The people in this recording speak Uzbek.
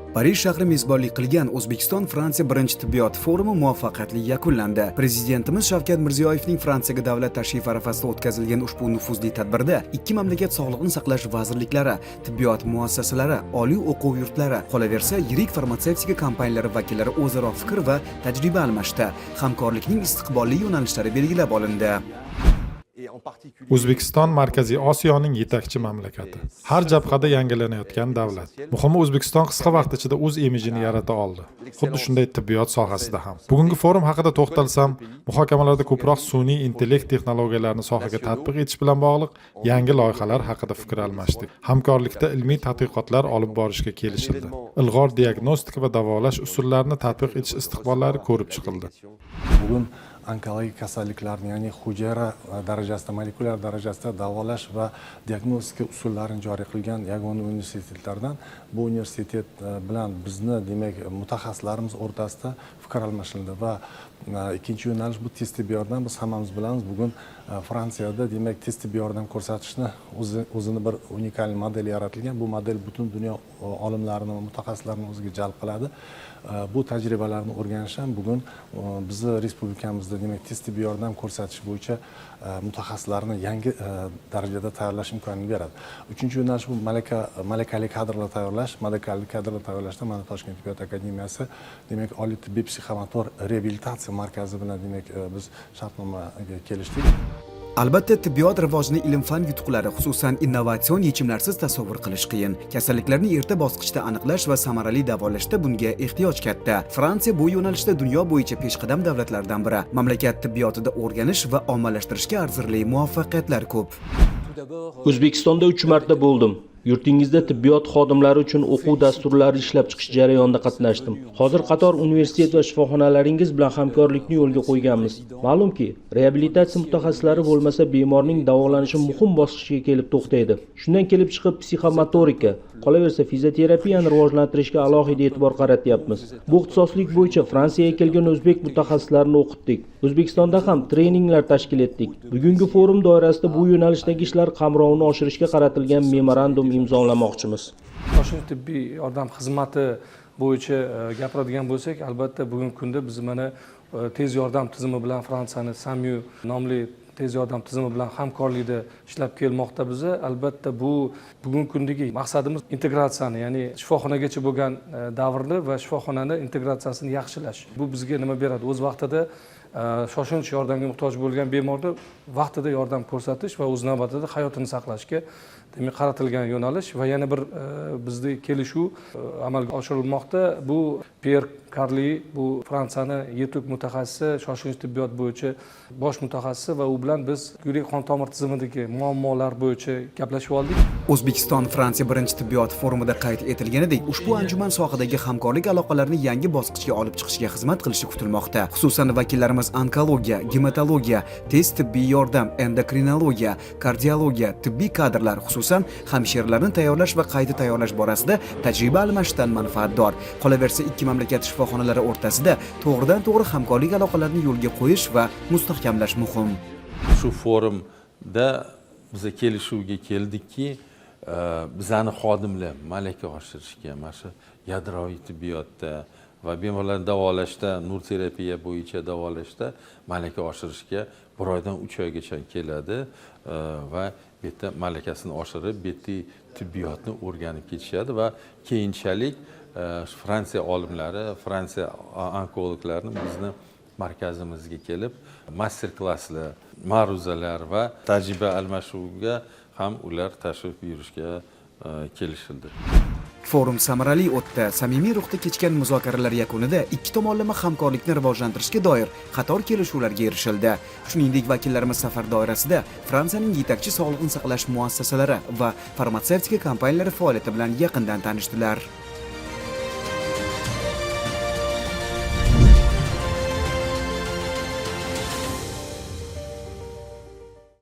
Parij shahri mezbonlik qilgan O'zbekiston Fransiya birinchi tibbiyot forumi muvaffaqiyatli yakunlandi. Prezidentimiz Shavkat Mirziyoyevning Fransiyaga davlat tashrifi arafasida o'tkazilgan ushbu nufuzli tadbirda ikki mamlakat sog'liqni saqlash vazirliklari, tibbiyot muassasalari, oliy o'quv yurtlari, qolaversa, yirik farmatsevtika kompaniyalari vakillari o'zaro fikr va tajriba almashdi. Hamkorlikning istiqbolli yo'nalishlari belgilab olindi. O'zbekiston Markaziy Osiyoning yetakchi mamlakati. Har jabhada yangilanayotgan davlat. Muhimi, O'zbekiston qisqa vaqt ichida o'z imijini yarata oldi. Xuddi shunday tibbiyot sohasida ham. Bugungi forum haqida to'xtalsam, muhokamalarda ko'proq sun'iy intellekt texnologiyalarini sohaga tatbiq etish bilan bog'liq yangi loyihalar haqida fikr almashdik. Hamkorlikda ilmiy tadqiqotlar olib borishga kelishildi. Ilg'or diagnostika va davolash usullarini tatbiq etish istiqbollari ko'rib chiqildi. Bugun onkologik kasalliklarni, ya'ni hujayra darajasida, molekulyar darajasida davolash va diagnostika usullarini joriy qilgan yagona universitetlardan bu universitet bilan bizni, demak, mutaxassislarimiz o'rtasida fikr almashildi. Va ikkinchi yo'nalish bu tez tibbiy yordam. Biz hammamiz bilamiz, bugun Fransiyada, demak, tez tibbiy yordam ko'rsatishni o'zini bir уникальный model yaratilgan. Bu model butun dunyo olimlarini va mutaxassislarni o'ziga jalb qiladi. Bu tajribalarni o'rganish ham bugun bizni respublikamizda, demak, tez tibbiy yordam ko'rsatish bo'yicha mutaxassislarni yangi darajada tayyorlash imkonini beradi. Uchinchi yo'nalish bu malakali kadrlar tayyorlash. Malakali kadrlar tayyorlashda mana Toshkent tibbiyot akademiyasi, demak, oliy tibbiy psixomotor reabilitatsiya markazi bilan, demak, biz shartnomaga kelishdik. Albatta, tibbiyot rivojini ilm-fan yutuqlari, xususan, innovatsion yechimlarsiz tasavvur qilish qiyin. Kasalliklarni erta bosqichda aniqlash va samarali davolashda bunga ehtiyoj katta. Fransiya bu yo'nalishda dunyo bo'yicha peshqadam davlatlardan biri. Mamlakat tibbiyotida o'rganish va ommalashtirishga arzirli muvaffaqiyatlar ko'p. O'zbekistonda uch marta bo'ldim. Yurtingizda tibbiyot xodimlari uchun o'quv dasturlari ishlab chiqish jarayonida qatnashdim. Hozir qator universitet va shifoxonalaringiz bilan hamkorlikni yo'lga qo'yganmiz. Ma'lumki, reabilitatsiya mutaxassislari bo'lmasa, bemorning davolanishi muhim bosqichga kelib to'xtaydi. Shundan kelib chiqib, psixomotorika, qolaversa, fizioterapiyani rivojlantirishga alohida e'tibor qaratyapmiz. Bu ixtisoslik bo'yicha Fransiyaga kelgan o'zbek mutaxassislarini o'qitdik. O'zbekistonda ham treninglar tashkil etdik. Bugungi forum doirasida bu yo'nalishdagi ishlar qamrovini oshirishga qaratilgan memorandum imzolamoqchimiz. Shoshilinch tibbiy yordam xizmati bo'yicha gapiradigan bo'lsak, albatta, bugungi kunda biz mana tez yordam tizimi bilan, Fransiyani SAMU nomli tez yordam tizimi bilan hamkorlikda ishlab kelmoqda biza. Albatta, bu bugungi kundagi maqsadimiz integratsiyani, ya'ni shifoxonagacha bo'lgan davrni va shifoxonani integratsiyasini yaxshilash. Bu bizga nima beradi? O'z vaqtida shoshilinch yordamga muhtoj bo'lgan bemorga vaqtida yordam ko'rsatish va o'z navbatida hayotini saqlashga, demak, qaratilgan yo'nalish. Va yana bir bizda kelishuv amalga oshirilmoqda. Bu Pyer Karli, bu Fransiyani yetuk mutaxassisi, shoshilinch tibbiyot bo'yicha bosh mutaxassisi va u bilan biz yurak qon tomir tizimidagi muammolar bo'yicha gaplashib oldik. O'zbekiston Fransiya birinchi tibbiyot forumida qayd etilganidek, ushbu anjuman sohadagi hamkorlik aloqalarini yangi bosqichga olib chiqishga xizmat qilishi kutilmoqda. Xususan, vakillarimiz onkologiya, gematologiya, tez tibbiy yordam, endokrinologiya, kardiologiya, tibbiy kadrlar, xususan, hamshiralarni tayyorlash va qayta tayyorlash borasida tajriba almashishdan manfaatdor. Qolaversa, ikki mamlakat shifoxonalari o'rtasida to'g'ridan to'g'ri hamkorlik aloqalarini yo'lga qo'yish va mustahkamlash muhim. Shu forumda biza kelishuvga keldikki, bizani xodimlar malaka oshirishga, mana shu yadroviy tibbiyotda va bemorlarni davolashda, nur terapiya bo'yicha davolashda malaka oshirishga bir oydan 3 oygacha keladi va bu yerda malakasini oshirib, bu yerda tibbiyotni o'rganib ketishadi va keyinchalik Fransiya olimlari, Fransiya onkologlarini bizni markazimizga kelib, master klasslar, ma'ruzalar va tajriba almashuviga ham ular tashrif buyurishga kelishildi. Forum samarali o'tdi. Samimiy ruhda kechgan muzokaralar yakunida ikki tomonlama hamkorlikni rivojlantirishga doir qator kelishuvlarga erishildi. Shuningdek, vakillarimiz safar doirasida Fransiyaning yetakchi sog'liqni saqlash muassasalari va farmatsevtika kompaniyalari faoliyati bilan yaqindan tanishdilar.